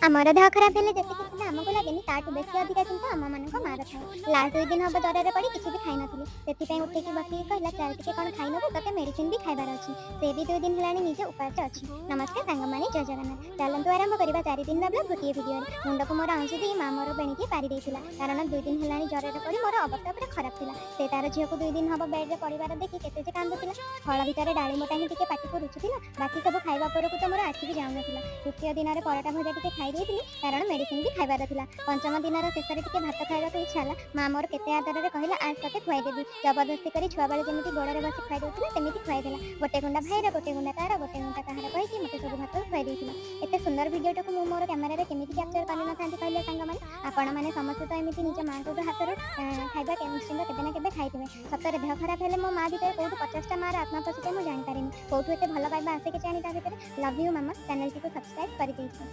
ଆମର ଦେହ ଖରାପ ହେଲେ ଯେତିକି ଚିନ୍ତା ଆମକୁ ଲାଗେନି, ତାଠୁ ବେଶୀ ଅଧିକା ଚିନ୍ତା ଆମମାନଙ୍କ ମାଆର ଥାଏ। ଲାଷ୍ଟ 2 ଦିନ ହବ ଜ୍ୱରରେ ପଡ଼ି କିଛି ବି ଖାଇନଥିଲି। ସେଥିପାଇଁ ଉଠିକି ବସିକି କହିଲା, "ଚାଲ, ଟିକେ କ'ଣ ଖାଇନେବୁ, ତତେ ମେଡ଼ିସିନ ବି ଖାଇବାର ଅଛି।" ସେ ବି 2 ଦିନ ହେଲାଣି ନିଜେ ଉପାସ ଅଛି। ନମସ୍କାର ସାଙ୍ଗମାନେ, ଜୟ ଜଗନ୍ନାଥ। ଚାଲନ୍ତୁ ଆରମ୍ଭ କରିବା 4 ଦିନର ବ୍ଲଗ ଗୋଟିଏ ଭିଡ଼ିଓରେ। ମୁଣ୍ଡକୁ ମୋର ଆଉଁସି ଦେଇ ମା ମୋର ବେଣିକି ପାରି ଦେଇଥିଲା, କାରଣ 2 ଦିନ ହେଲାଣି ଜ୍ୱରରେ ପଡ଼ି ମୋର ଅବସ୍ଥା ପୁରା ଖରାପ ଥିଲା। ସେ ତାର ଝିଅକୁ 2 ଦିନ ହବ ବେଡ଼ରେ ପଡ଼ିବାର ଦେଖି କେତେ ଯେ କାନ୍ଦୁଥିଲା। ଫଳ ଭିତରେ ଡାଳିମ୍ବଟା ହିଁ ଟିକେ ପାଟିକୁ ରୁଚୁଥିଲା, ବାକି ସବୁ ଖାଇବା ଉପରକୁ ତ ମୋର ଆଖି ବି ଯାଉନଥିଲା। ତୃତୀୟ ଦିନରେ ପରଟା ଭଜା ଟିକେ ଖାଇ ଦେଇଥିଲି, କାରଣ ମେଡ଼ିସିନ ବି ଖାଇବାର ଥିଲା। ପଞ୍ଚମ ଦିନର ଶେଷରେ ଟିକେ ଭାତ ଖାଇବାକୁ ଇଚ୍ଛା ହେଲା। ମା ମୋର କେତେ ଆଦରରେ କହିଲା, "ଆସ, ତତେ ଖୁଆଇଦେବି।" ଜବରଦସ୍ତି କରି ଛୁଆବେଳେ ଯେମିତି ଗୋଡ଼ରେ ବସି ଖୁଆଇ ଦେଉଥିଲା, ସେମିତି ଖୁଆଇଦେଲା। ଗୋଟେ ଗୁଣ୍ଡା ଭାଇର, ଗୋଟେ ଗୁଣ୍ଡା ତାର, ଗୋଟେ ଗୁଣ୍ଡା କାହାର କହିକି ମୋତେ ସବୁ ଭାତ ଖୁଆଇ ଦେଇଥିଲା। ଏତେ ସୁନ୍ଦର ଭିଡ଼ିଓଟାକୁ ମୁଁ ମୋର କ୍ୟାମେରାରେ କେମିତି କ୍ୟାପଚର କରିନଥାନ୍ତି କହିଲେ ସାଙ୍ଗମାନେ? ଆପଣମାନେ ସମସ୍ତେ ତ ଏମିତି ନିଜ ମାଆଙ୍କ ହାତରୁ ଖାଇବା ନିଶ୍ଚିନ୍ତ କେବେ ନା କେବେ ଖାଇଥିବେ। ସତରେ ଦେହ ଖରାପ ହେଲେ ମୋ ମା ଭିତରେ କୋଉଠୁ 50ଟା ମାଆର ଆତ୍ମା ପଶିଯାଏ, ମୁଁ ଜାଣିପାରେନି। କୋଉଠୁ ଏତେ ଭଲ ପାଇବା ଆସେ କେଜାଣି ତା ଭିତରେ। ଲଭ୍ you ମାମା। ଚ୍ୟାନେଲଟିକୁ ସବସ୍କ୍ରାଇବ୍ କରିଦେଇଛି।